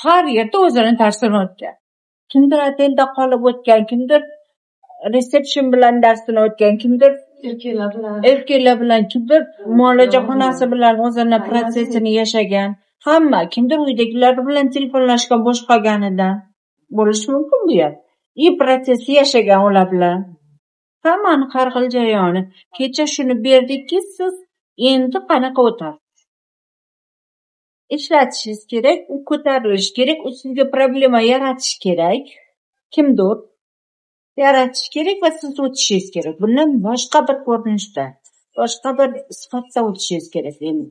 Har yerda o'zini darsini o'tgan. Kimdir otelda qolib o'tgan, kimdir resepsyon bilan darsini o'tgan, kimdir erkaklar bilan, kimdir muolaja xonasi bilan o'zini protsessini yashagan. Hamma, kimdir uydagilar bilan telefonlashgan bo'sh qolganidan bo'lishi mumkin bu ham. И protsessni yashagan ular bilan. Hammani har xil jarayoni. Kecha shuni berdikki, siz endi qanaqa o'tasiz? Ishlatishingiz kerak, u ko'tarilishi kerak, u sizga problema yaratish kerak. Kimdir yaratish kerak va siz o'tishingiz kerak. Bundan boshqa bir ko'rinishda, boshqa bir sifatda o'tishingiz kerak endi.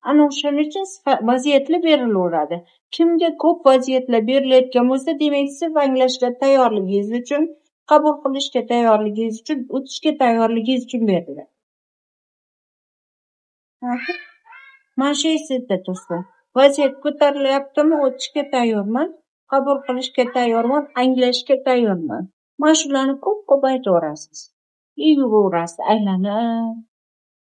Ana o'shaning uchun vaziyatlar berilaveradi. Kimga ko'p vaziyatlar berilayotgan bo'lsa, demak siz anglashga tayyorligingiz uchun, qabul qilishga tayyorligingiz uchun, o'tishga tayyorligingiz uchun beriladi. Mana shu esingizda tursin. Vaziyat ko'tarilyaptimi, o'tishga tayyorman, qabul qilishga tayyorman, anglashga tayyorman. Mana shularni ko'p-ko'p aytaverasiz. Yuraverasiz, aylanib.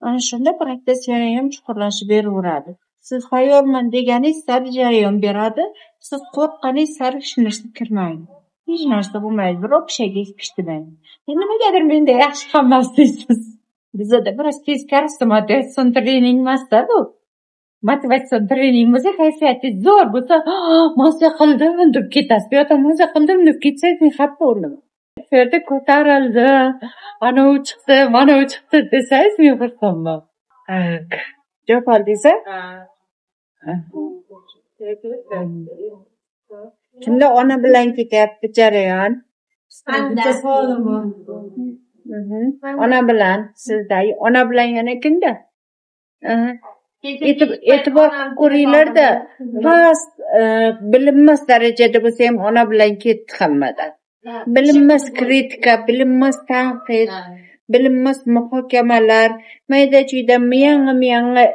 Ana shunda protsess yana ham chuqurlashib beraveradi. Siz tayyorman deganingiz sari jarayon beradi, siz qo'rqqaningiz sari hech narsa kirmaydi. Hech narsa bo'lmaydi, birov pishagingiz pishtimaydi. Nimagadir menda yaxshi hammasi deysiz. Bizada biroz teskarisi motivatsion trening emas-da bu. Motivatsion trening bo'lsa, kayfiyatingiz zo'r bo'lsa, maza qildim deb ketasiz. Bu yoqda maza qildim deb ketsangiz, men xafa bo'ldim. Bu yerda ko'tarildi, ana u chiqdi, mana u chiqdi desangiz, men xursandman. Javob oldingiz-a? Kimda ona bilan ketyapti jarayon? Ona bilan sizda, ona bilan yana kimda? E'tibor qilib ko'ringlarda, past bilinmas darajada bo'lsa ham ona bilan ketdi hammada. Bilinmas kritika, bilinmas tanqid, bilinmas muhokamalar, mayda-chuyda miyang'i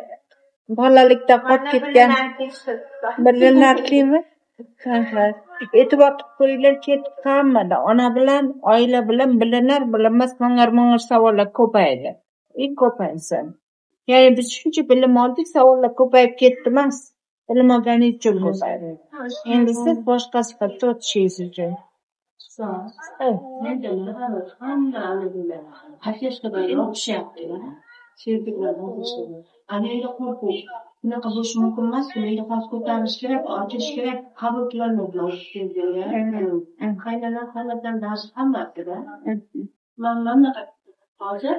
bolalikda qolib ketgan bilinarlimi? E'tibor qilib ko'ringlar, ketdi hammada. Ona bilan, oila bilan bilinar, bilinmas mang'ir-mang'ir savollar ko'paydi. Ko'paysin. Ya'ni biz shuncha bilim oldik, savollar ko'payib ketdi emas. Bilim olganingiz uchun ko'paydi. Endi siz boshqa sifatda o'tishingiz uchun. Bunaqa bo'lishi mumkin emas, menda hozir ko'tarilish kerak, ochish kerak, qabul qilolmayman. Qaynonam hammadan darsdan hammasida. Men bunaqa hozir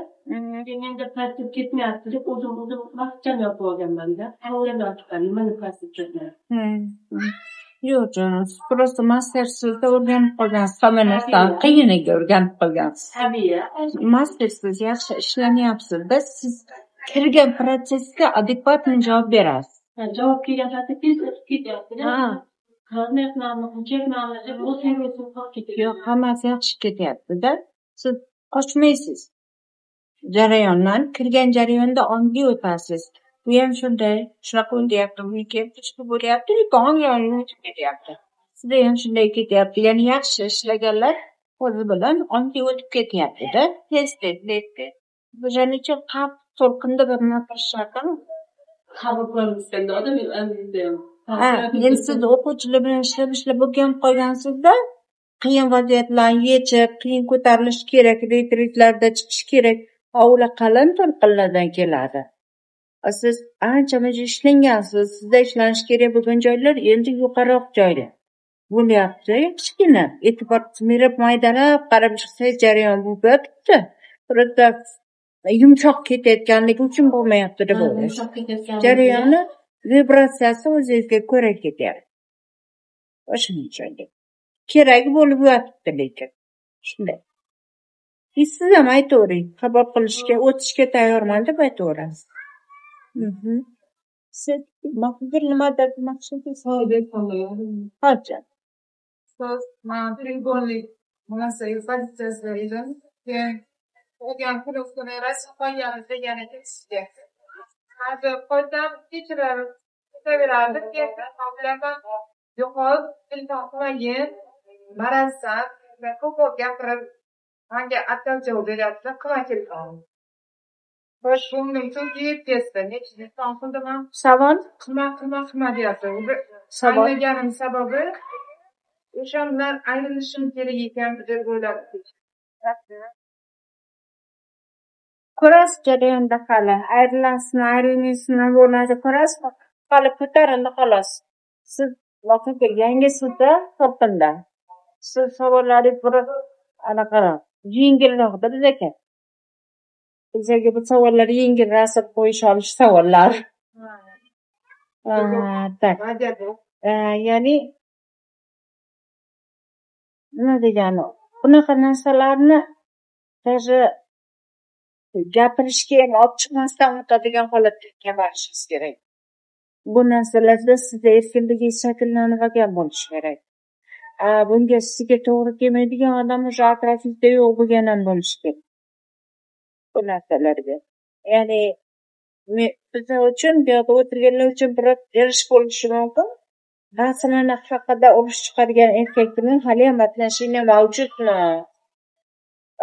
menda pastib ketmayapti deb o'zim vaqtcham yopib olganman-da. O'ylab yotibman, nimani pastib ketmayapti. Yo'q, jonim, siz просто mastersizda o'rganib qolgansiz, hamma narsani qiyiniga o'rganib qolgansiz. Tabiiy. Mastersiz yaxshi ishlanyapsiz-da, siz kirgan protsessga adekvatni javob berasiz. Javob kelgan paytda tez o'tib ketyapti-da. Qanday qilaman, qancha qilaman deb o'zim qolib ketyapti. Yo'q, hammasi yaxshi ketyapti-da. Siz qochmaysiz jarayondan, kirgan jarayonda ongli o'tasiz. Bu ham shunday, shunaqa o'tyapti, buniki ham shunaqa bo'lyapti, lekin ongli o'tib ketyapti. Sizda ham shunday ketyapti. Ya'ni yaxshi ishlaganlar o'zi bilan ongli o'tib ketyapti-da. Tez-tez, tez-tez. O'shaning uchun qattiq to'lqinda bir nima qilish shart emas. Qabul qilolmasganda odam endi ham. Endi siz o'quvchilar bilan ishlab o'rganib qolgansizda, qiyin vaziyatlarni yechib, qiyin ko'tarilish kerak, retritlarda chiqish kerak. Ular qalin to'lqinlardan keladi. Siz ancha-muncha ishlangansiz, sizda ishlanish kerak bo'lgan joylar endi yuqoriroq joylar bo'lyapti. Yaxshigina e'tibor berib, maydalab qarab chiqsangiz jarayon bo'lib yotibdi. Просто yumshoq ketayotganligi uchun bo'lmayapti deb o'ylaysiz. Jarayonni vibratsiyasi o'zingizga ko'ra ketyapti. O'shaning uchun keragi bo'lib yotibdi lekin. Shunday. Siz ham aytavering, qabul qilishga, o'tishga tayyorman deb aytaverasiz. Siz Mahmudbek nimadir demoqchisiz? Hoji. Siz men tribunlik bo'lmasa pozitsiyasida edim. Keyin o'lgan kuni rasm qo'yganmiz degan edim sizga. Hozir qo'ysam kechirib ketaverardim. Keyin bilaman yo'qol, telefon qilmagin, marazsan, ko'p gapirib menga отказ javob beryapti, qilma telefon. Xo'sh, ko'nglim to'kib ketdi. Necha inson qildim ham. Savol? Qilma, qilma, qilma deyapti. Savol. Anglaganim sababi o'shandan ayrilishim kerak ekan deb o'yladim. Ko'rasiz jarayonda hali ayrilasizmi, ayrilmaysizmi, bo'ladi ko'rasiz, hali ko'tarildi xolos. Siz voqea yangisizda to'lqinda. Siz savollaringiz bir anaqa yengilroqda bizga. Bizga bu savollar yengil rasm qo'yish olish savollar. Так. Ya'ni nima degani? Bunaqa narsalarni даже gapirishga ham olib chiqmasdan o'tadigan holatga borishingiz kerak. Bu narsalarda sizda erkinligingiz shakllanib olgan bo'lishi kerak. Bunga sizga to'g'ri kelmaydigan odam o'sha atrofingizda yo'q bo'lgan ham bo'lishi kerak. Bu narsalarga. Ya'ni bizlar uchun, bu yoqda o'tirganlar uchun biroz erish bo'lishi mumkin. Rasmini haqida urush chiqargan erkak bilan haliyam отношения mavjudmi?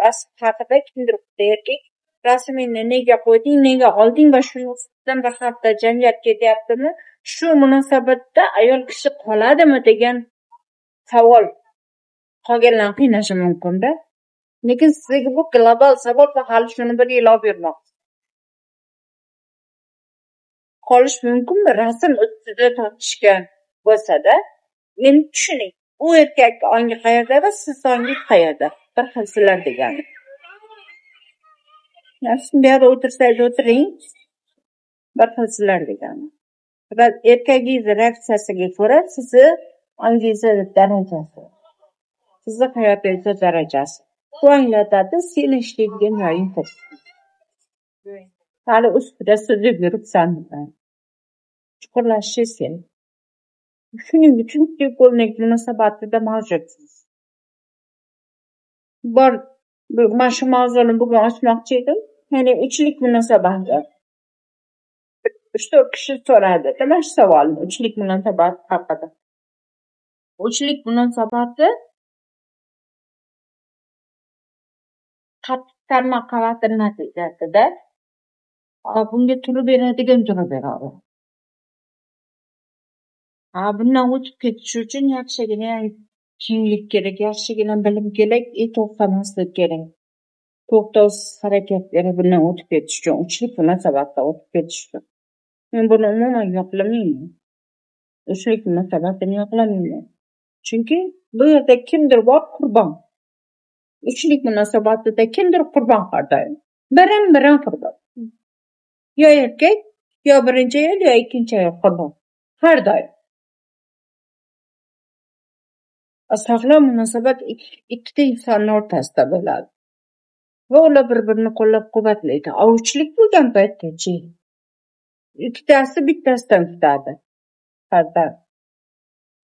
Rasm haqida kimdir bitta erkak rasmingni nega qo'yding, nega olding va shu ustidan bir hafta janjal ketyaptimi? Shu munosabatda ayol kishi qoladimi degan savol qolganlarni qiynashi mumkin-da. Lekin sizga bu global savol va hali shuni bir yil olib yurmoqchi. Qolish mumkinmi? Rasm ustida tortishgan bo'lsa-da, endi tushuning, u erkak ongi qayerda va siz ongi qayerda? Bir xilsizlar degani. Siz bu yerda o'tirsangiz o'tiring, bir xilsizlar degani. Va erkagingiz reaksiyasiga ko'ra sizni ongingizni darajasi, sizni hayotingizni darajasi. Bu anglatadi, seni ishlaydigan joying ko'p. Hali ustida suzib yuribsan. Chuqurlashishingiz kerak. Shuning uchun треугольник munosabatida mavjudsiz. Bor, mana shu mavzuni bugun ochmoqchi edim. Ya'ni uchlik munosabati. 3-4 kishi so'radi mana shu savolni, uchlik munosabati haqida. Uchlik munosabati qattiq tarmoq qavati natijasida bunga turib beradigan turib beradi. Bundan o'tib ketish uchun yaxshigina kenglik kerak, yaxshigina bilim kerak, to'xtamaslik kerak. To'xtovsiz harakat kerak bundan o'tib ketish uchun, uchlik munosabatdan o'tib ketish uchun. Men buni umuman yoqlamayman. Uchlik munosabatini yoqlamayman. Chunki bu yerda kimdir bor qurbon. Uchlik munosabatida kimdir qurbon har doim. Birin-birin qurbon. Yo erkak, yo birinchi ayol, yo ikkinchi ayol qurbon. Har doim. Sog'lom munosabat ikkita insonning o'rtasida bo'ladi. Va ular bir-birini qo'llab-quvvatlaydi. Uchlik bo'lgan paytda-chi, ikkitasi bittasidan kutadi. Har doim.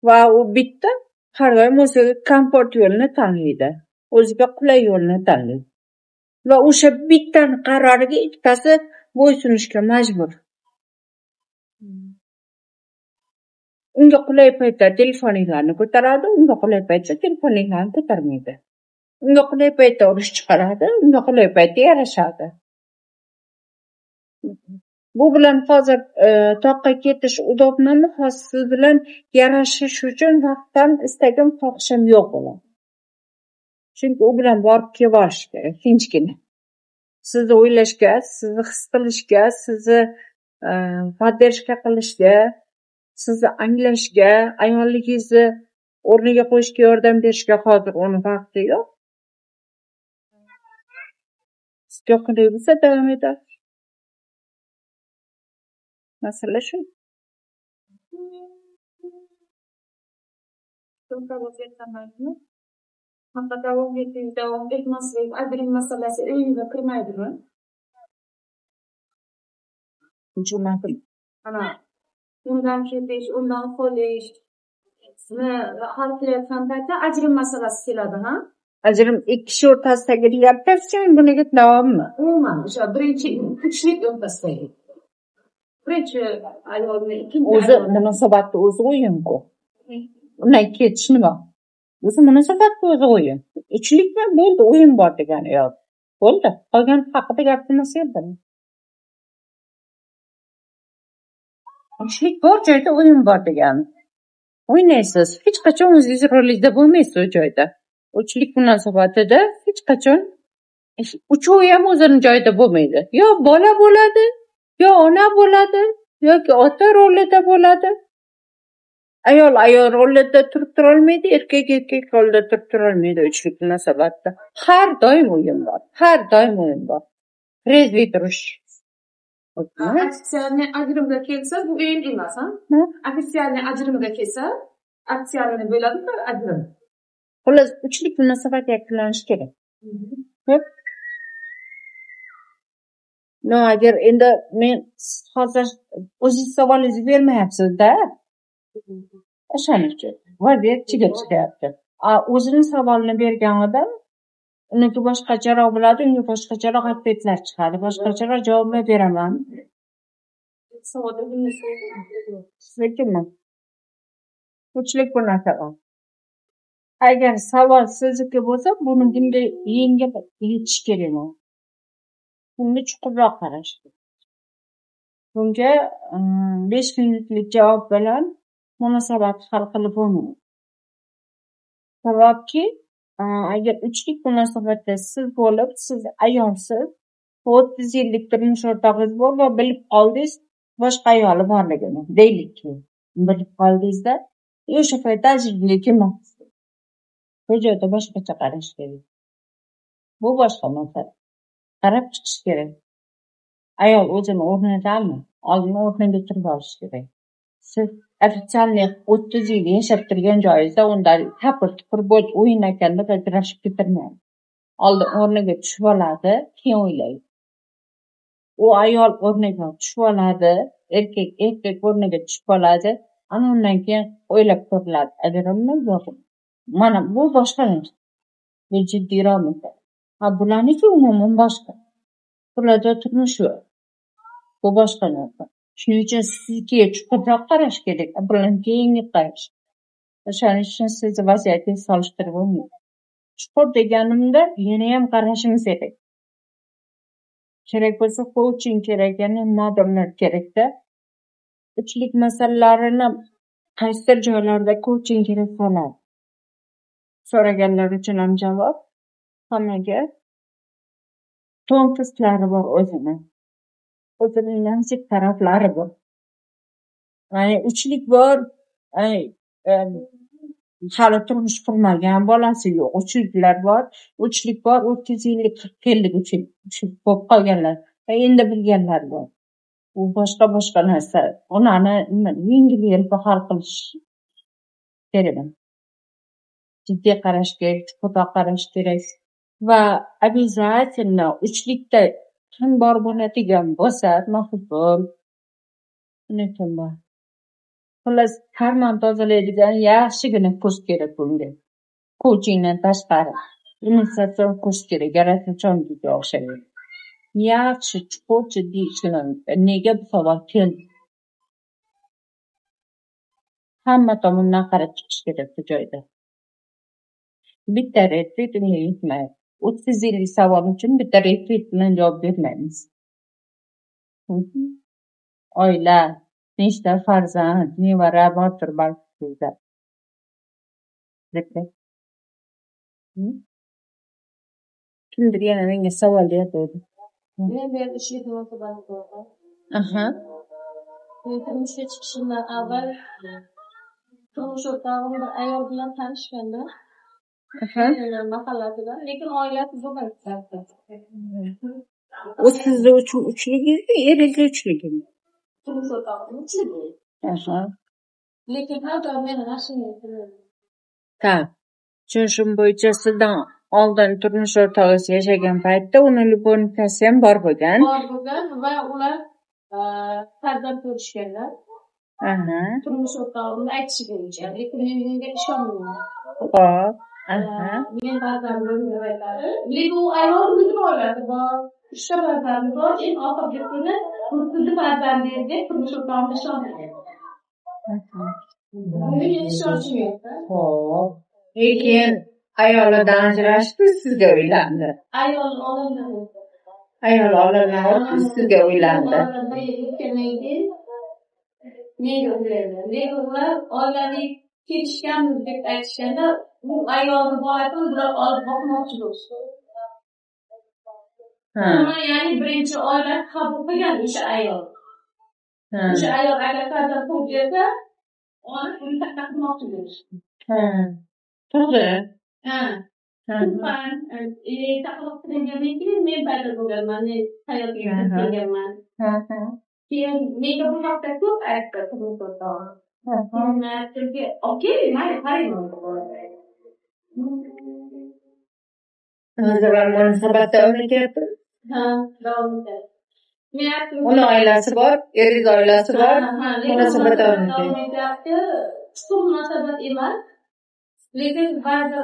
Va u bitta har doim o'ziga komfort yo'lini tanlaydi. O'ziga qulay yo'lni tanlaydi. Va o'sha bittani qaroriga ikkitasi bo'ysunishga majbur. Unga qulay paytda telefoninglarni ko'taradi, unga qulay paytda telefoninglarni ko'tarmaydi. Unga qulay paytda urush chiqaradi, unga qulay paytda yarashadi. Bu bilan hozir toqqa ketish udobnimi? Hozir siz bilan yarashish uchun vaqtdan istagim, xohishim yo'q bo'ladi. Chunki u bilan borib kelib olish kerak, tinchgina. Sizni o'ylashga, sizni his qilishga, sizni поддержка qilishga, sizni anglashga, ayolligingizni o'rniga qo'yishga yordam berishga hozir uni vaqti yo'q. Sizga qulay bo'lsa davom etasiz. Masala shu. Davom etish, davom etmaslik, ajrim masalasi o'yinga kirmaydimi? Tushunmadim. Ana undan ketish, undan qolish, hal qilayotgan paytda ajrim masalasi keladi, ha? Ajrim ikki kishi o'rtasidagi deyapsizmi, buniga davommi? Umuman, o'sha birinchi uchlik o'rtasidagi. Birinchi ayolni, ikkinchi o'zi munosabatni o'zi o'yin-ku. Undan ketish nima? O'zi munosabatni o'zi o'yin. Uchlikmi bo'ldi, o'yin bor degani yo'q. Bo'ldi. Qolgan haqida gapirmasak bo'ladi. Uchlik bor joyda o'yin bor degani. O'ynaysiz, hech qachon o'zingiz rolingizda bo'lmaysiz u joyda. Uchlik munosabatida hech qachon uchovi ham o'zini joyida bo'lmaydi. Yo bola bo'ladi, yo ona bo'ladi, yoki ota rolida bo'ladi. Ayol ayol rolida turib turolmaydi, erkak erkak rolida turib turolmaydi uchlik munosabatda. Har doim o'yin bor, har doim o'yin bor. Трезвый turish. Официальный ajrimga kelsa, bu o'yin emas, ha? Официальный ajrimga kelsa, официальный bo'ladimi ajrim? Xullas, uchlik munosabat yakunlanishi kerak. No, agar endi men hozir o'zingiz savolingizni bermayapsiz-da. O'shaning uchun vaziyat chiga chiqyapti. A o'zini savolini bergan odam uniki boshqacharoq bo'ladi, unga boshqacharoq ответ lar chiqadi, boshqacharoq javoblar beraman. Siznikimi? Uchlik munosabat. Agar savol sizniki bo'lsa, buni bunday yengil yechish kerak. Bunga chuqurroq qarash kerak. Bunga 5 minutlik javob bilan munosabat hal qilib bo'lmaydi. Sababki, agar uchlik munosabatda siz bo'lib, siz ayolsiz, 30 yillik turmush o'rtog'ingiz bor va bilib qoldingiz boshqa ayoli borligini, deylikki, bilib qoldingizda, o'sha paytda ajrimga kelmoqchisiz. Bu joyda boshqacha qarash kerak. Bu boshqa masala. Qarab chiqish kerak. Ayol o'zini o'rnidami? Oldin o'rniga turib olish kerak. Siz официальный 30 yil yashab turgan joyingizda undan tapir-tupur bo'ldi, o'yin ekan deb ajrashib ketirmaydi. Oldin o'rniga tushib oladi, keyin o'ylaydi. U ayol o'rniga tushib oladi, erkak erkak o'rniga tushib oladi, ana undan keyin o'ylab ko'riladi, ajrimmi yo'qmi? Mana bu boshqa narsa. Bu jiddiyroq masala. Ha, bularniki umuman boshqa. Bularda turmush yo'q. Bu boshqa narsa. Shuning uchun siznikiga chuqurroq qarash kerak, bularnikiga yengil qarash. O'shaning uchun sizni vaziyatingizni solishtirib bo'lmaydi. Chuqur deganimda yanayam qarashimiz kerak. Kerak bo'lsa coaching kerak, ya'ni nimadirlar kerakda. Uchlik masalalarini qaysidir joylarda coaching kerak bo'ladi. So'raganlar uchun ham javob hammaga тонкость lari bor o'zini. O'zini nozik taraflari bor. Ya'ni uchlik bor, hali turmush qurmagan, bolasi yo'q, uchliklar bor, uchlik bor, 30 yillik, 40 yillik uchlik bo'lib qolganlar va endi bilganlar bor. U boshqa-boshqa narsa. Ularni yengil-yelpi hal qilish kerak. Jiddiy qarash kerak, chuqurroq qarash kerak va обязательно uchlikda kim bor bo'ladigan bo'lsa, mahbub, uni kim bor? Xullas, karmon tozalaydigan yaxshigina kurs kerak bunga. Coachingdan tashqari innovatsion kurs kerak, Yaratuvchanga o'xshagan. Yaxshi, chuqur, jiddiy ishlanadi. Nega bu savol keldi? Hamma tomondan qarab chiqish kerak bu joyda. Bitta retrit unga yetmaydi. 30 yillik savol uchun bitta retrit bilan javob bermaymiz. Oila, nechta farzand, nevara bordir balki sizda. Kimdir yana menga savol berdi. Men bu yerda uchlik munosabati bor. Aha. Men turmushga chiqishimdan avval turmush o'rtog'im bir ayol bilan tanishganda. Mahallasida, lekin oilasi bo'lmayapti. U sizni uchligingizmi, eringizni uchligimi? Turmush o'rtog'im uchligi. Aha. Lekin har doim meni g'ashimga kiradi. Tak. Tushunishim bo'yicha sizdan oldin turmush o'rtog'ingiz yashagan paytda uni любовница si ham bor bo'lgan. Bor bo'lgan va ular farzand ko'rishganlar. Aha. Turmush o'rtog'imni aytishi bo'yicha, lekin men bunga ishonmayman. Xo'p. Aha. Men farzandim deb aytadi. Lekin u ayol butun oilasi bor, 3 ta farzandi bor. Eng oxirgi kuni bu sizni farzandingiz deb turmush o'rtog'im ishonmagan. Bunga men ishonchim yo'q-da. Xo'p. Lekin ayolidan ajrashdi, sizga uylandi. Ayol olamdan o'tdi. Ayol olamdan o'tdi, sizga uylandi. Bir yil o'tgandan keyin Menga o'ylaydi. Lekin ular oilaviy kelishganmiz deb aytishganda, u ayolni bolasini bular olib boqmoqchi bo'lishdi. Uni, ya'ni birinchi oila qabul qilgan o'sha ayol. O'sha ayol agar farzand tug'ib bersa, olib uni katta qilmoqchi bo'lishdi. To'g'ri. Ha. Tuqqan, taqlid qilingandan keyin men paydo bo'lganman, men hayotga kirib kelganman. Keyin menga bu haqda ko'p aytdi turmush o'rtog'im. Keyin aytdimki, okey, mayli, qarayman. Hozir ham munosabat davom etyapti. Ha, davom etadi. Men aytdim, Uni oilasi bor, eringiz oilasi bor, munosabat davom etyapti. Chuqur munosabat emas, lekin ba'zi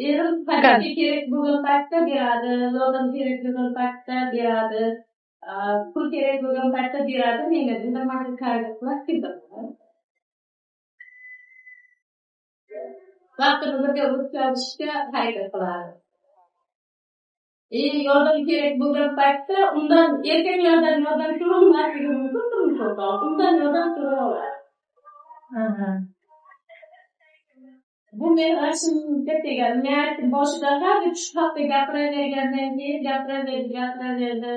erim paytga kerak bo'lgan paytda beradi, yordam kerak bo'lgan paytda beradi, pul kerak bo'lgan paytda beradi. Menga indamay qilib vaqtini birga o'tkazishga harakat qiladi. Yordam kerak bo'lgan paytda undan, erkaklardan yordam so'ralmasligi mumkin turmush o'rtog'i, undan yordam so'ray oladi. Bu meni g'ashimga tegadi. Men aytdim, boshida har bir shu haqda gapiravergandan keyin gapiraverdi.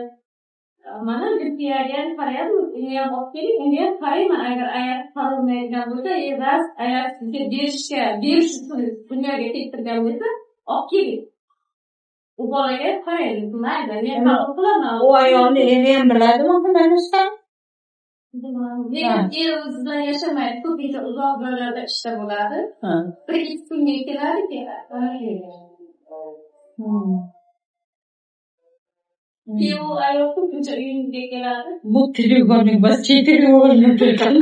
Mana bizga ham qarayapmiz, uni ham olib keling, unga ham qarayman. Agar ayol qaralmaydigan bo'lsa, rost ayol sizga berish uchun dunyoga keltirgan bo'lsa, olib keling. U bolaga qaraylik, mayli, men qabul qilaman. U ayolni eri ham biladimi bu narsani? Lekin er o'zi bilan yashamaydi, ko'pincha uzoq joylarda ishda bo'ladi. Bir ikki kunga keladi, keladi. Keyin u ayol ko'pincha uyimizga keladi. Bu треугольник emas, четыреугольник ekan.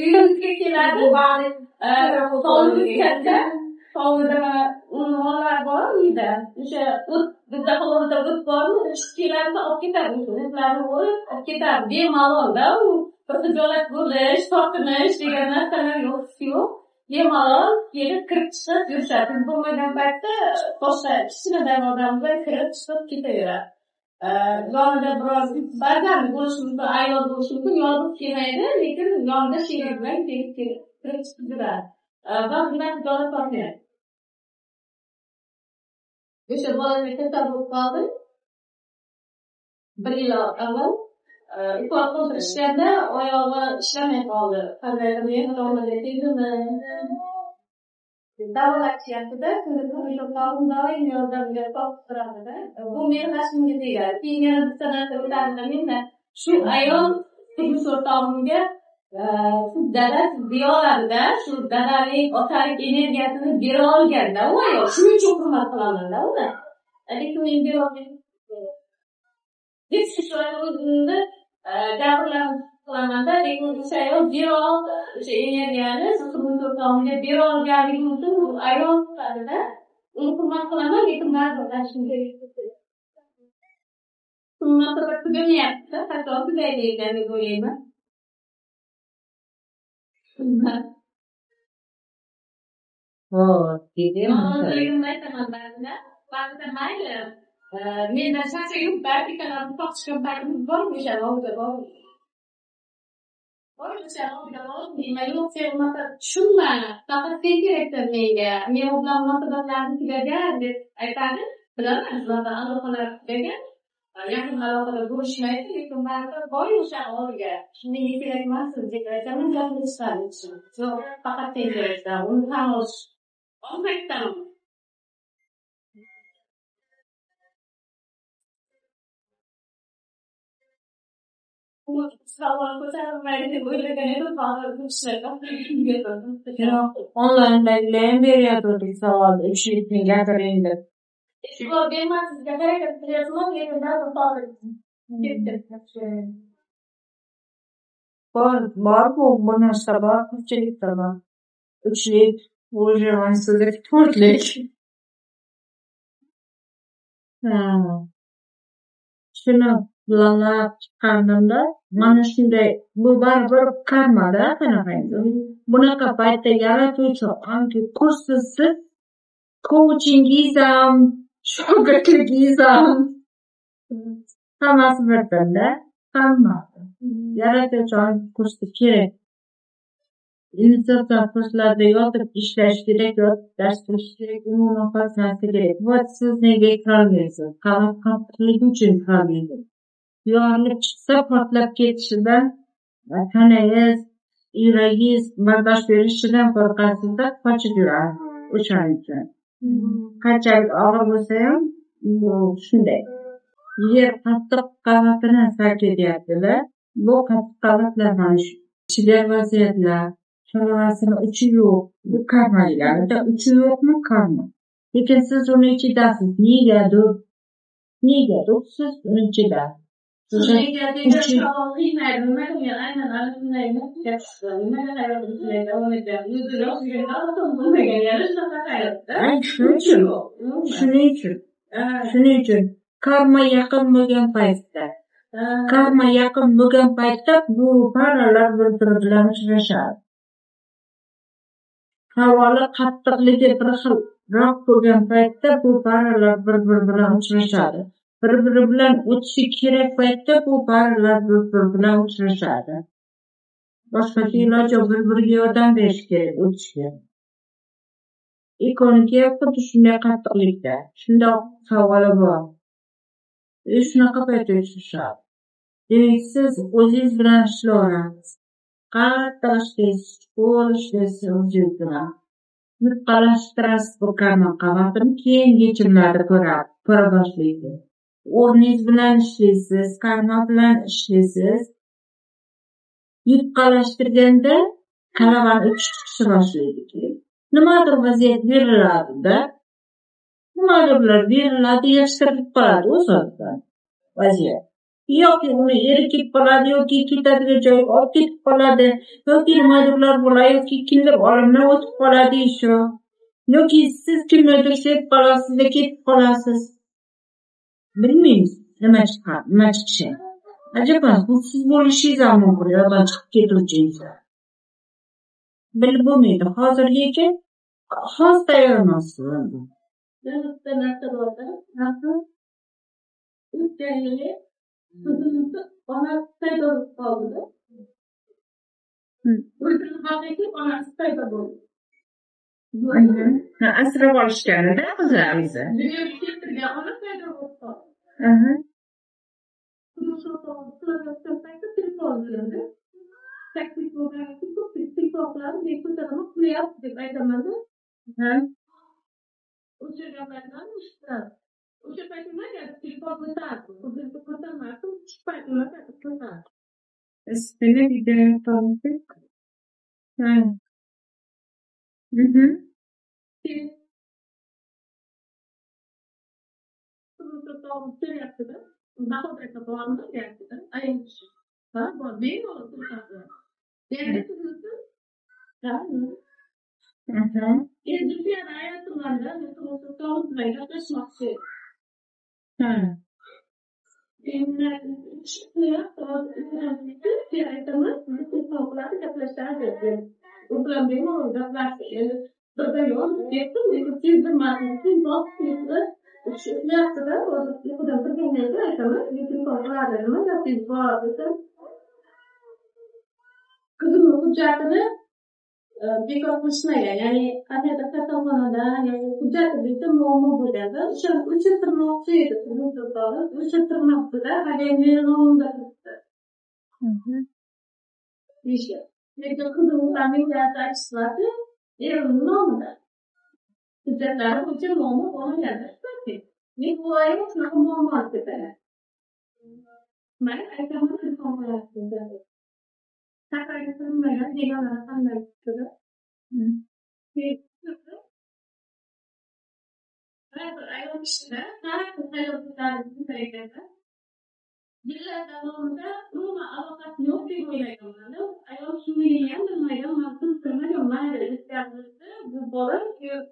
Uyimizga keladi. Hovlimiz katta. Hovlida mana mollar bor uyda. O'sha o't, bizda hovlida o't bormi? O'sha keladi, olib ketadi. O'sha o'tlarni o'rib olib ketadi. Bemalolda u bir xijolat bo'lish, tortinish degan narsalar yo'q, yo'q. Bemalol kelib kirib chiqib yurishadi. Bo'lmagan paytda boshqa kichkinadan odam bilan kirib chiqib ketaveradi. Yonida biroz ba'zan bo'lishi mumkin, ayol bo'lishi mumkin, yolg'iz kelmaydi, lekin yonida sherik bilan kelib kirib chiqib yuradi. Va bundan xijolat tortmaydi. O'sha bolamga kasal bo'lib qoldi. Bir yil avval ukol qildirishganda oyog'i ishlamay qoldi. Qandaydir mehr tomirga tegdimi? Davolatishyapti-da, turmush o'rtog'im doim yordamga topib turadi-da. Bu meni g'ashimga tegadi. Keyin yana bitta narsa o'tadi menda. Shu ayol turmush o'rtog'imga siz dada deya oladida, shu dadalik, otalik energiyasini bera olganda u ayol. Shuning uchun hurmat qilaman-da uni. Lekin men bera olmayman. Deb shu o'zimni jabrlanib qilamanda, lekin o'sha ayol bera oldi, o'sha energiyani turmush o'rtog'imga bera olganligi uchun u ayol sifatida uni hurmat qilaman, lekin baribir g'ashimga munosabat tugamayapti-da, qachon tugaydi ekan deb o'ylayman. Yolg'izligimni aytaman ba'zida. Ba'zida mayli, mendan charchagan payt, ikkalamiz tortishgan paytimiz bormi o'shani oldiga bormi? Bormi o'shani oldiga bormi deyman, yo'q, sen unaqa tushunma, faqat sen keraksan menga, men u bilan munosabatlarim tugagan deb aytadi. Bilaman, ularda aloqalar tugagan, yaqin aloqada bo'lishmaydi, lekin baribir boring o'shani oldiga, menga kerak emassiz deb aytaman, gapirishadi. Yo'q, faqat sen keraksan, uni tan olish olmaysan. Savol ko'tarilmaydi deb o'ylagan edim, hozir Yo'q, onlayndagilar ham beryapti savolni, uchlikni gapiring deb. E'tibor bermaslikka harakat qilyapman, lekin baribir hozir ketdi. Bor, bu narsa bor, ko'pchilikda bor. Uchlik, выживание, to'rtlik. Shuni bilan chiqqanimda mana shunday, bu baribir karmada qanaqangi. Bunaqa paytda yaratuvchi angi kursiz coachingiz ham, shogirdligingiz ham hammasi birdanda. Hamma. Yaratuvchi kursi kerak. Iniziotsiya kurslarida yotib ishlash kerak, yotib dars qilish kerak, umuman qaysi narsa kerak. Вот siz nega kirolmaysiz? Qavat qattiqligi uchun kirolmaysiz. Yorilib chiqsa, portlab ketishidan tanangiz, yuragingiz bardosh berishidan qo'rqasizda qochib yuradi. O'shaning uchun. Qanchalik og'ir bo'lsa ham bu shunday. Yer qattiq qavatini tark etyaptilar. Bu qattiq qavatlar mana shu chigal vaziyatlar, kallavasini uchi yo'q. Bu karma deganida uchi yo'qmi karma. Lekin siz uni ichidasiz. Negadir? Negadir siz uni ichidasiz. Nega degan savol qiynaydi. Nimaga men aynan ana shunday gapirdim? Nimaga hayotim shunday davom etyapti? O'zi yoshligimda otam bo'lmagan, yana shunaqa hayotda. Shuning uchun. Shuning uchun. Shuning uchun karma yaqin bo'lgan paytda, karma yaqin bo'lgan paytda bu paralar bir-biri bilan uchrashadi. Havoli qattiqligi bir xilroq bo'lgan paytda bu paralar bir-biri bilan uchrashadi. Bir-biri bilan o'tishi kerak paytda bu paralar bir-biri bilan uchrashadi. Boshqacha iloji yo'q, bir-biriga yordam berish kerak o'tishga. Ikoniki ham xuddi shunday qattiqlikda, shundoq savoli bor. Shunaqa paytda uchrashadi. Demak, siz o'zingiz bilan ishlayverasiz. Qattiq ishlaysiz, chuqur ishlaysiz o'zingiz bilan. Nutqalashtirasiz bu karma qavatini, keyin yechimlarni ko'ra boshlaysiz. O'rningiz bilan ishlaysiz, karma bilan ishlaysiz. Yutqalashtirganda karavon uchish chiqishni boshlaydi. Nimadir vaziyat beriladi-da. Nimadirlar beriladi, yig'ishtirilib qoladi o'z-o'zidan vaziyat. Yoki uni eri ketib qoladi, yoki ketadigan joyiga olib ketib qoladi, yoki nimadirlar bo'ladi, yoki kimdir olamdan o'tib qoladi shu. Yoki siz kimnidir sevib qolasizda ketib qolasiz. Bilmaymiz nima chiqadi, nima chiqishi. Ajab emas, bu siz bo'lishingiz ham mumkin, yo'ldan chiqib ketuvchi inson. Bilib bo'lmaydi. Hozir lekin hozir tayyor emassiz. Bitta narsa borda, o'tgan yili qizimizni onasi paydo bo'lib qoldi. O'zini haqiqiy onasi paydo bo'ldi. Asrab olishganida qizlarimizni. Dunyoga keltirgan ona paydo bo'lib qoldi. Telefon qilindi. Taklif bo'lgani uchun ko'pchilik telefon qiladi, men ko'taraman, qulayapti deb aytaman-da. O'sha paytdan eshitadi. O'sha payt nimaga telefon ko'tardi? O'zimni ko'tarmasdim, shu payt nimaga ko'tardi? Ismini video tanıdık. So'rayapti-da. Bahodir aka bormi deyapti-da. Ayol kishi. Ha, bor, bemalol turadi. Endi sizni ha, endi yana aytmanda, men turmush gaplashmoqchi. Endi chiqyapti, aytaman, telefon qiladi, gaplashadi. U bilan bemalol gaplashdi. Endi birdan yonib ketdim, lekin sezdirmadim. Bosib ketdi. Ushlayapti-da, uyqudan turgandan keyin aytaman, telefon qiladi, nima gapingiz bor desam, qizimni hujjatini bekor qilishmagan, ya'ni qandaydir kasalxonada, ya'ni hujjatida muammo bo'lganda, o'shani o'chirtirmoqchi edi, o'chirtirmabdi-da, haligi meni nomimda turibdi. Deyishgan. Lekin qizimni familiyasi aytishmadi, erimni nomida. Hujjatlari bo'yicha muammo bo'lmagan. Men bu ayol shunaqa muammo olib ketadi. Mayli, aytaman, telefon qilyapti. Safarga qilinmagan deganlar qanday chiqdi? Har bir ayol kishida har xil hayotlarni ekanda yillar davomida umuman aloqasi yo'q deb o'ylaganman. Ayol kimligini ham bilmagan, man bilmagan, mayli o'tkazildi. Bu bola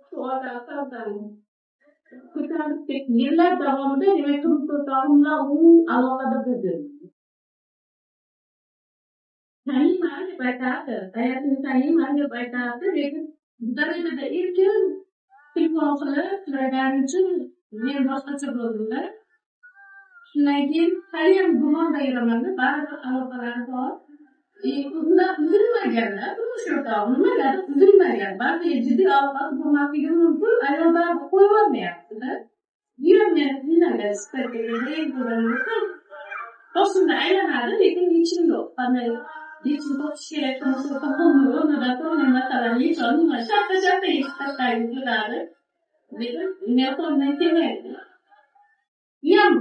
shu odam farzandi ko'tarilib ketdi. Yillar davomida demak turmush o'rtog'im bilan u aloqada bo'ldi. Taniyman deb aytardi, hayotini taniyman deb aytardi, lekin darajada erkin telefon qilib so'ragani uchun men boshqacha bo'ldimda. Shundan keyin haliyam gumonda yuramanda, baribir aloqalari bor. Undan uzilmaganda, turmush o'rtog'im nimagadir uzilmagan. Baribir jiddiy aloqa bo'lmasligi mumkin, ayol baribir qo'yib yubormayapti-da. Bu ham meni qiynalgan boshimda aylanadi, lekin yechim yo'q. Qanday yechim topish kerak turmush o'rtog'imni o'rnida turmay masalani yecholmayman. Shartta-shartta yechib tashlagim keladi. Lekin men qo'limdan kelmaydi. Bu ham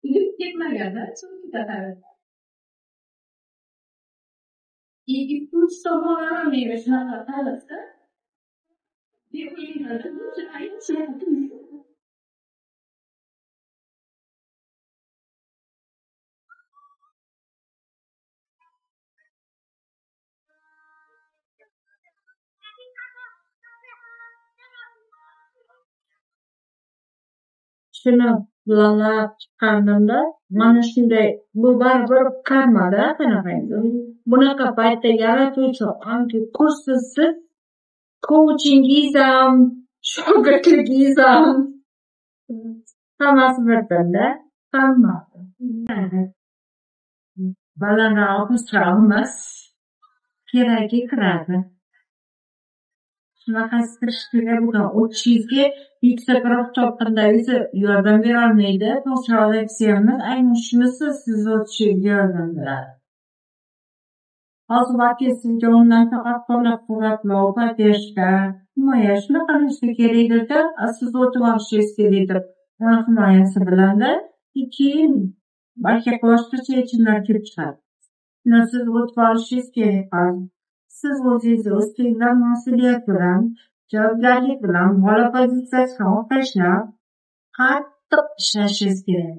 uzilib ketmaganda, chunki ketadi. Ikkinchi tomonlama menga shunaqa qarasa, deb o'ylayman, shunaqa. Shuni bilanlab chiqqanimda mana shunday, bu baribir karmada qanaqangi. Bunaqa paytda yaratuvchi anki kursisiz coachingiz ham, shogirdligingiz ham hammasi birdanda, hammasi. Balandroq pastroq emas, keragi kiradi. Shunaqasi kirish kerak bo'lgan o'tishingizga yuksakroq to'lqindagisi yordam berolmaydi, pastroqdagisi ham emas, aynan shunisi sizni o'tishingizga yordam beradi. Hozir balki sizga undan faqat qo'llab-quvvatlov, поддержка, himoya shunaqa narsa kerakdir-da, siz o'tib olishingiz kerakdir. Uni himoyasi bilanda, keyin balki boshqacha yechimlar kelib chiqadi. Shuni siz o'tib olishingiz kerak hozir. Siz o'zingizni ustingizdan mas'uliyat bilan, javobgarlik bilan bola pozitsiyasini olib tashlab, qattiq ishlashingiz kerak.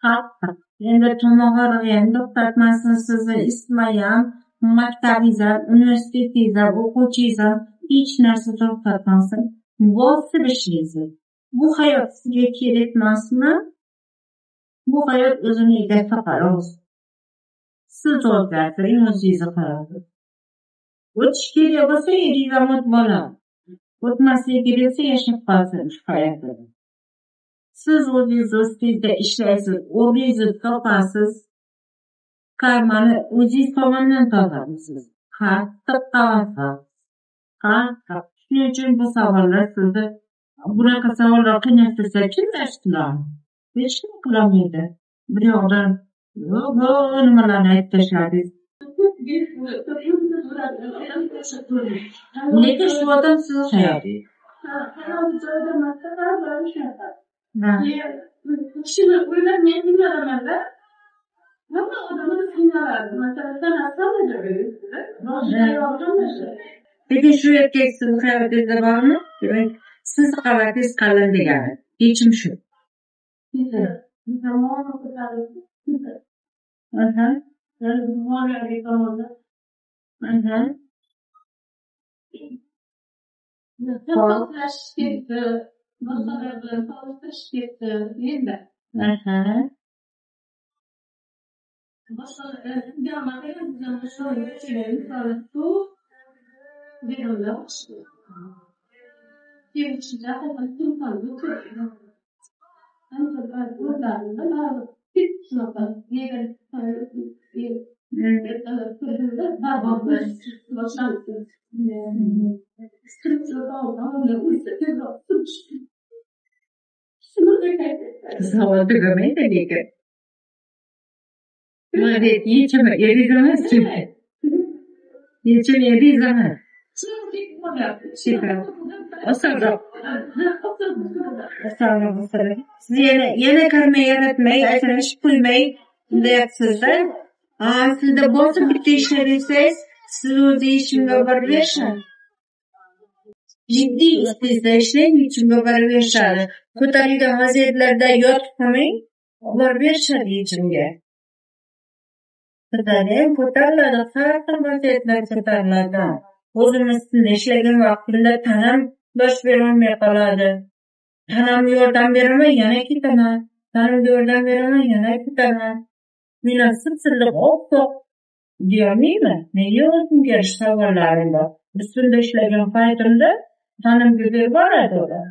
Qattiq. Endi tomoq og'rig'i ham to'xtatmasin sizni, isitma ham, maktabingiz ham, universitetingiz ham, o'quvchingiz ham hech narsa to'xtatmasin. Bosib ishlaysiz. Bu hayot sizga kerak emasmi? Bu hayot o'zini egasi xolos. Siz o'zgartiring o'zingizni hayotingizni. O'tish kerak bo'lsa, eringiz ham o'tib oladi. O'tmasligi kerak bo'lsa, yashab qolsin shu hayotida. Siz o'zingiz ustingizda ishlaysiz, o'rningizni topasiz, karmani o'zingiz tomonidan topasiz. Qattiq tavakkal. Qattiq. Shuning uchun bu savollar sizni, bunaqa savollar qiynab tursa, kim dars qiladi? Hech kim qilolmaydi. Bir yoqdan nimalarni aytib tashladingiz. Lekin shu odam sizni hayotingiz. Kishini o'ylab men qiynalaman-da. Hamma odamni qiynaladi. Masalan, lekin shu erkak sizni hayotingizda bormi? Demak, siz qavatingiz qalin degani. Yechim shu. Boshqalar bilan solishtirish ketdi endi. Savol tugamaydi lekin. Yechimi eringiz emas chunki. Yechim eringiz emas. Osonroq. Osonroq. Siz yana karma yaratmay, ajrashib qo'ymay deyapsiz-da. Aslida bosib bitta ishlasangiz, siz o'zi yechimga borib berishadi. Jiddiy ustingizda ishlang, yechimga borib berishadi. Ko'tarilgan vaziyatlarda yotib qolmang, borib berishadi yechimga. Ko'tariladi, ko'tariladi, har xil vaziyatlar ko'tariladi. O'zim ustida ishlagan vaqtimda tanam dosh berolmay qoladi. Tanamga yordam beraman, yana ketaman. Tanamga yordam beraman, yana ketaman. Men silliq oppoq deyolmayman. Menga o'zimga yarasha savollarim bor. Ustimda ishlagan paytimda tanamga berib boradi ular.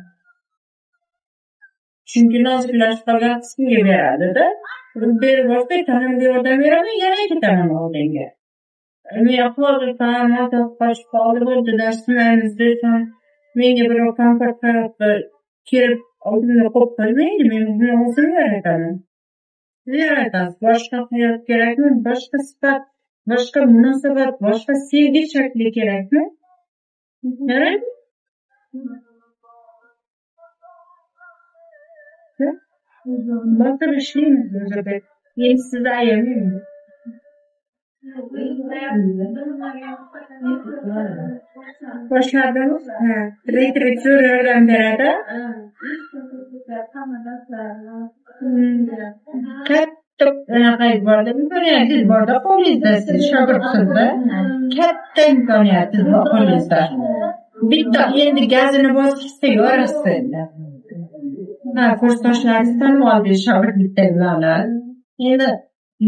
Chunki noziklashib qolgan qismiga beradi-da. Berib borsa, tanamga yordam beraman, yana ketaman oldinga. Men hozir tanam qochib qoldi, bo'ldi, darslarimiz desam, menga birov komfort hayotda kelib oldimda qo'yib qo'ymaydi, men buni o'zim yarataman. Siz yaratasiz. Boshqa hayot kerakmi? Boshqa sifat, boshqa munosabat, boshqa sevgi shakli kerakmi? Kerakmi? Bosib ishlaymiz bu yerda. Endi sizni ayamayman. Boshladimi? Ha, retrit zo'r yordam beradi. Katta anaqa borda, imkoniyatingiz borda qo'lingizda, siz shogirdsiz-da. Katta imkoniyatingiz bor qo'lingizda. Bitta endi gazini bosishsa yorasiz endi. Ha, kursdoshlaringiz tanib oldingiz shogirdlikda ularni. Endi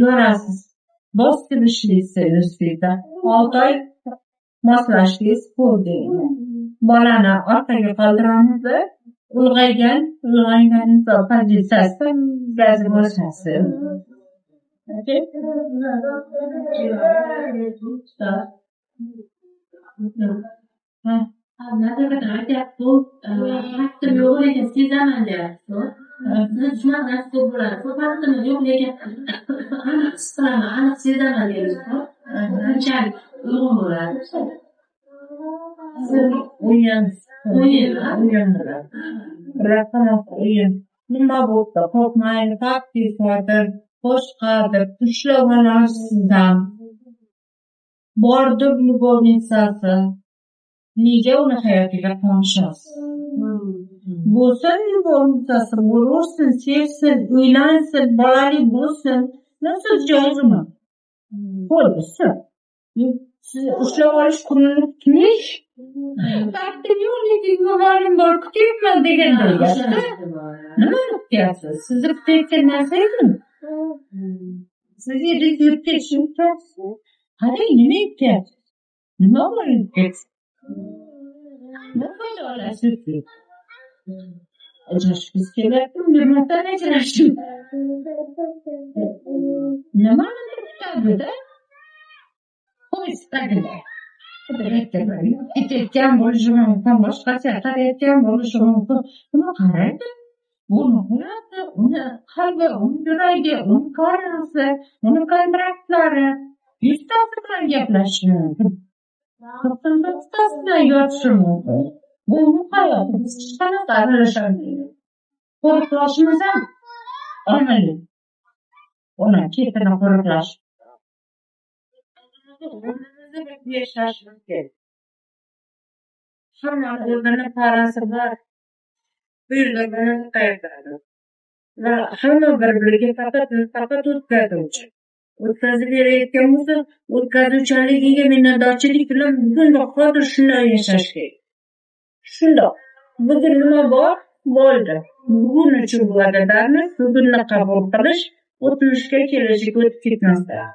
yorasiz. Bosib ishlaysiz ustingizda. 6 oy moslashdingiz, bo'ldi. Bolani orqaga qoldiramiz, ulg'aygan pozitsiyasida gazni bosasiz. Nazarda aytyapti, vaqtim yo'q, lekin sezaman deyapti. Sizni shunaqa narsa ko'p bo'ladi. Ko'p vaqtim yo'q, lekin aniq his qilaman, aniq sezaman deyapti. Qanchalik uyg'un bo'ladi? O'yin. O'yin bo'ladi. Raqam o'yin. Nima bo'lsa, qo'rqmang, vaqtingiz bordir, boshqadir, ushlab olasiz-da. Bordir любовницasi. Nega uni hayotiga qonishasiz? Bo'lsin любовницasi, bo'laversin, sevsin, uylansin, bolali bo'lsin. Nima joizmi? Bo'lsin. Siz ushlab olish kunini kutmish. Vaqtim yo'q, lekin guvonim bor, kutyapman deganday gapda. Nimani kutyapsiz? Sizni kutayotgan narsa yo'qmi? Siz yurib ketishni kutyapsiz. Qarang, nima kutyapsiz? Nima bor kutyapsiz? Nima foyda olasiz? Ajrashgingiz kelyaptimi? Bir marta ajrashing. Nimanidir kutadi-da? Qo'y-istagida. Ketayotgan bo'lishi mumkin, boshqacha qarayotgan bo'lishi mumkin. Nima qaraydi? Buni hayoti, uni qalbi, uni yuragi, uni karmasi, uni kontraktlari. 100 tasi bilan gaplashishi mumkin. 99tasi bilan yotishi mumkin. Bu uni hayoti, biz hech qanaqa aralasholmaymiz. Qo'riqlashimiz ham omili. Uni ketini qo'riqlash. O'rnimizni bilib yashashimiz kerak. Hammani o'zini parasi bor. Bu yerda buni qayerdadir. Va hamma bir-biriga faqat o'tkazuvchi. O'tkazib berayotgan bo'lsa, o'tkazuvchanligiga minnatdorchilik bilan bugun va hozir shunday yashash kerak. Shundoq. Bugun nima bor? Bo'ldi. Bugun uchun благодарность, bugunni qabul qilish, o'tmishga, kelajakka o'tib ketmasdan.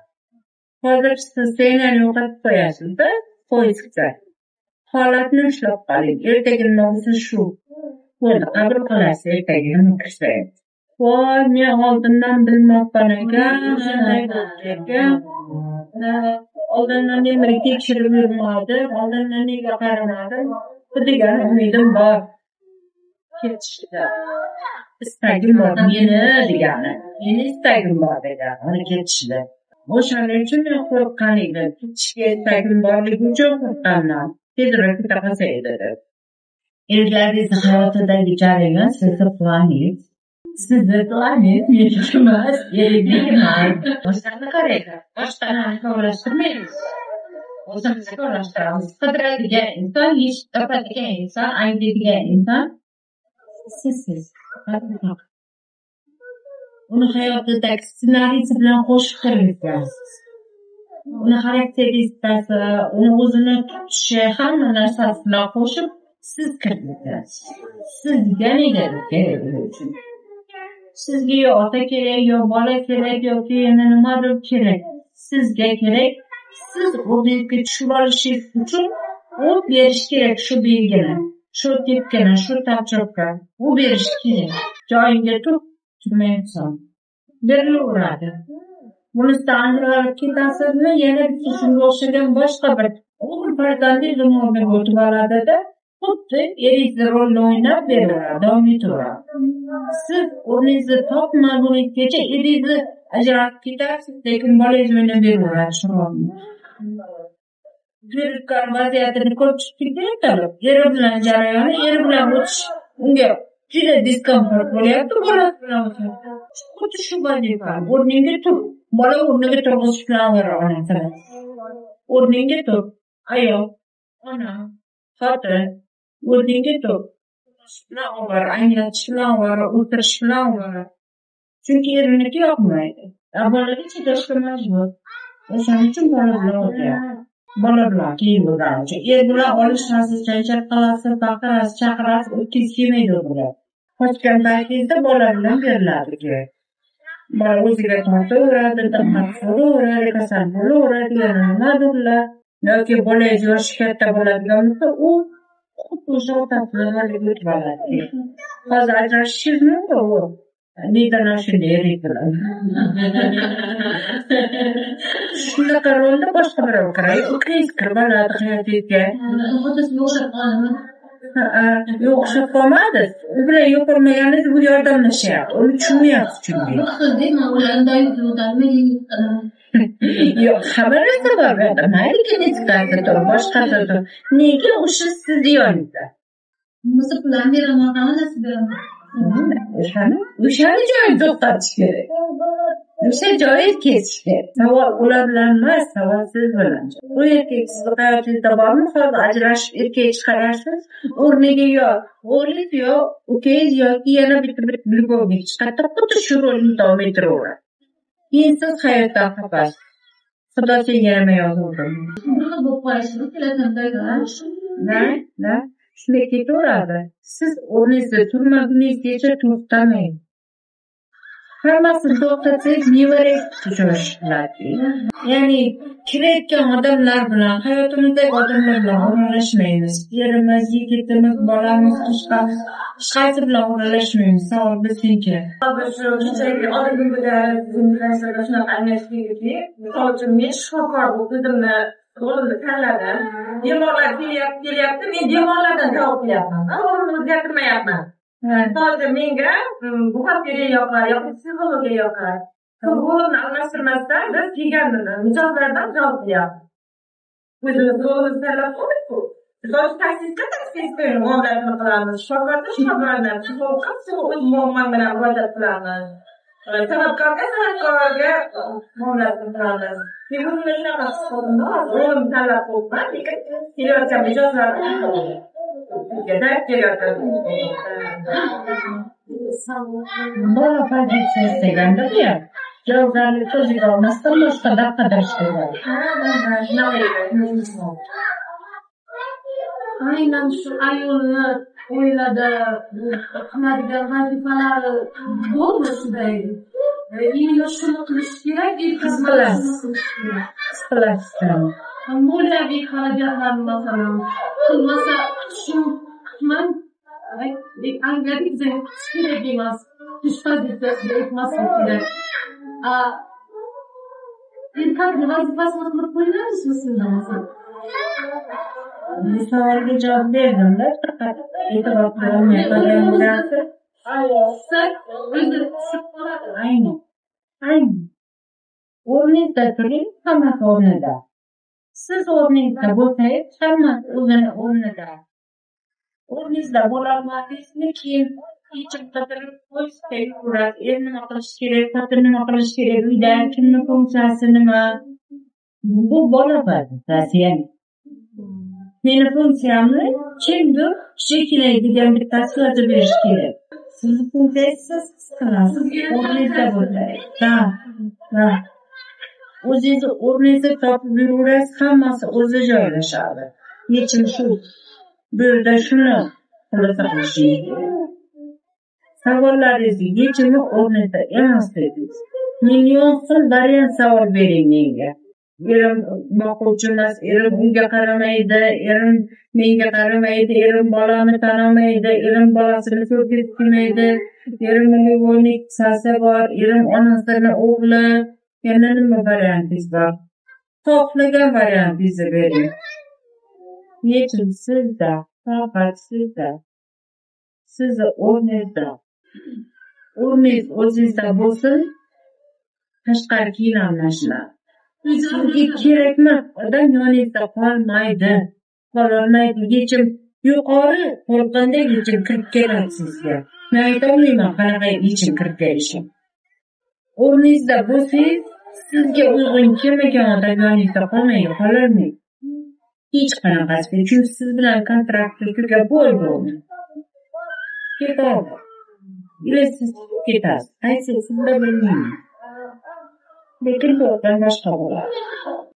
Hozir siz senani yo'qotib qo'yasiz-da, poyezdda. Holatni ushlab qoling. Ertaga nima bo'lsa shu. Bo'ldi, qabul qilasiz, ertaga nima kirsa. Voy, men oldindan bilmabman ekan, shunday bo'ldi ekan. Oldindan nega tekshirib yurmadim, oldindan nega qaramadim. Bu degani umidim bor. Ketishda. Istagim bor, meni degani. Meni istagim bor degani, uni ketishda. O'shaning uchun men qo'rqqan edim. Ketishga istagim borligi uchun qo'rqqanman. Tezroq keta qolsa edi deb. Erlaringiz hayotidagi jarayon sizni planingiz. Sizni planingiz meniki emas, erniki emas. Boshqani qarang, boshqani kavlashtirmaymiz. O'zimizni kavlashtiramiz. Qidiradigan inson, yechib topadigan inson, anglaydigan inson sizsiz. Uni hayotidagi ssenariysi bilan qo'shib kirgizasiz. Uni xarakteristikasi, uni o'zini tutishi, hamma narsasi bilan qo'shib siz kirgizasiz. Sizga nega kerak uchun? Sizga yo ota kerak, yo bola kerak, yoki yana nimadir kerak. Sizga kerak. Siz o'rningizga tushib olishingiz uchun u berish kerak shu belgini. Shu tepkini, shu topchopka u berishi kerak. Joyingga tur, turmayapsan. Berilaveradi. Bunisidan ajralib ketasizmi, yana bitta shunga o'xshagan boshqa bir o'g'il farzandingiz uni o'rniga o'tib oladida, xuddi eringizni rolini o'ynab beraveradi, davom etaveradi. Siz o'rningizni topmaguningizgacha eringizni ajratib ketasiz, lekin bolangiz o'ynab beraveradi shu rolni. Firibgar vaziyatini ko'rib chiqdik, eri bilan jarayoni, eri bilan o'tish unga juda diskomfort bo'lyapti, bolasi bilan o'tyapti. Xuddi shu vazifa. O'rningga tur. Bola o'rniga turg'izish bilan onasini. O'rningga tur. Ayol, ona, xotin, o'rningga tur. Bilan ovora, anglatish bilan ovora, o'tirish bilan ovora. Chunki eriniki yoqmaydi. Bolaga chidashga majbur. O'shaning uchun bola bilan o'tyapti. Bola bilan keyin bo'lgani uchun. Er bilan olishasiz, janjal qilasiz, baqirasiz, chaqirasiz, o'tkingiz kelmaydi u bilan. Qochgan paytingizda bola bilan beriladi keyin. Bola o'ziga tortaveradi, diqqat so'raveradi, kasal bo'laveradi, yana nimadirlar. Yoki bolangiz yoshi katta bo'ladigan bo'lsa, u xuddi o'sha otasi bilan o'tib oladi. Hozir ajrashishingiz mumkin u. Neydan shunday eringiz bilan. Shunaqa rolda boshqa birov kiradi, ukangiz kirib oladi hayotingizga. Otasiga o'xshab qoladimi? Yo'q, o'xshab qolmadi. U bilan yo'qolmaganingiz bu yordamlashyapti. Uni tushunmayapsiz chunki. Bir xil man ularni doim o'tarmi? Yo'q, hamma narsa bor bu yerda. Mayli genetikasidir, boshqasidir. Nega o'sha sizni yoningizda? Bo'lmasa pullarni beraman, hamma narsa beraman. O'shani joyini to'xtatish kerak. O'sha joyi kesish kerak. Savol ular bilan emas, savol siz bilan. U erkak sizni hayotingizda bormi? Hozir ajrashib erkak chiqarasiz, o'rniga yo o'g'lingiz yo ukangiz yoki yana bitta bir любовник chiqadi, xuddi shu rolni davom ettiraveradi. Keyin siz hayotdan xafasiz. Xudo senga nima yozuvdim? Bir xil bo'lib qolishi Na, na. Shunday ketaveradi. Siz o'rningizda turmaguningizgacha to'xtamang. Hammasini to'xtatsangiz, nevarangiz jo'shiladi. Ya'ni kirayotgan odamlar bilan, hayotimizdagi odamlar bilan o'ralashmaymiz. Erimiz, yigitimiz, bolamiz, hech qaysi bilan o'ralashmaymiz. Savol bizniki. Shu kechagi oldingi shunaqa anglashdik, misol uchun men shifokor bo'lib o'zimni ro'limni tanladim. Bemorlar kelyapti, men bemorlardan javob qilyapman. Ro'limni o'zgartirmayapman. Misol uchun menga buxgalteriya yoqar yoki psixologiya yoqar. Ro'limni almashtirmasdan biz kelgan mijozlardan javob qilyapmiz. O'zimiz ro'limizni tanlab qo'ydik-ku. Misol uchun taksistga taksistga muomalasini qilamiz, shifokorga shifokordan, psixologga psixolog muammo bilan murojaat qilamiz. San'atkorga san'atkorga muomalasini qilamiz. Men o'zimni shunaqa his qildim, ro'limni tanlab qo'yibman, lekin kelayotgan mijozlarni dard kelayotgan. Bola pozitsiyasi deganda bu javobgarlik o'ziga olmasdan boshqadan qidirish degani. Aynan shu ayolni oilada qiladigan vazifalari bormi shunday? Именно shuni qilish kerak, erkak shuni qilish kerak. His qilasiz. Moliyaviy xarajatlarni masalan qilmasa kutishim kutmang, angladik, bizga kutish kerak emas. Kutish pozitsiyasida o'tmaslik kerak. Erkakni vazifasini qilib qo'ymaymizmi shunda masalan? Bu savolga javob berdim-da, faqat e'tibor qilolmay qolgan narsa. O'zi tushib qoladi. Aynan. Aynan. O'rningizda turing, hammasi o'rnida. Siz o'rningizda bo'lsangiz, hammasi o'zini o'rnida. O'rningizda bo'lolmadingizmi, keyin yechim qidirib qo'yishga yuraverasiz. Er nima qilish kerak, xotin nima qilish kerak, uyda kimni funksiyasi nima? Bu bola vazifasi, ya'ni. Meni funksiyamni kimdir kichikina degan bittasi yozib berish kerak. Sizni funksiyangiz siz his qilasiz. O'rningizda bo'lsangiz. Ha, ha. O'zingizni o'rningizni topib yuraverasiz, hammasi o'zi joylashadi. Yechim shu. Bu yerda shuni xulosa qilishingiz kerak. Savollaringizni yechimi o'rnida emas dedingiz. Million xil variant savol bering menga. Erim boquvchi emas, erim unga qaramaydi, erim menga qaramaydi, erim bolamni tanimaydi, erim bolasini ko'rgisi kelmaydi, erim любовник sasi bor, erim onasini o'g'li. Yana nima variantingiz bor? Xohlagan variantingizni bering. Yechim sizda, faqat sizda. Sizni o'rningizda. O'rningiz o'zingizda bo'lsin, tashqari keyin almashinadi. Sizga kerakmas odam yoningizda qolmaydi. Qololmaydi. Yechim yuqori to'lqinda yechim kirib keladi sizga. Men aytolmayman qanaqa yechim kirib kelishi. O'rningizda bo'lsangiz, sizga uyg'un kelmagan odam yoningizda qolmaydi, qololmaydi. Hech qanaqasiga. Chunki siz bilan kontrakti tugab bo'ldi uni. Ketadi. Или siz ketasiz. Qaysi sizda bilmayman. Lekin to'lqin boshqa bo'ladi.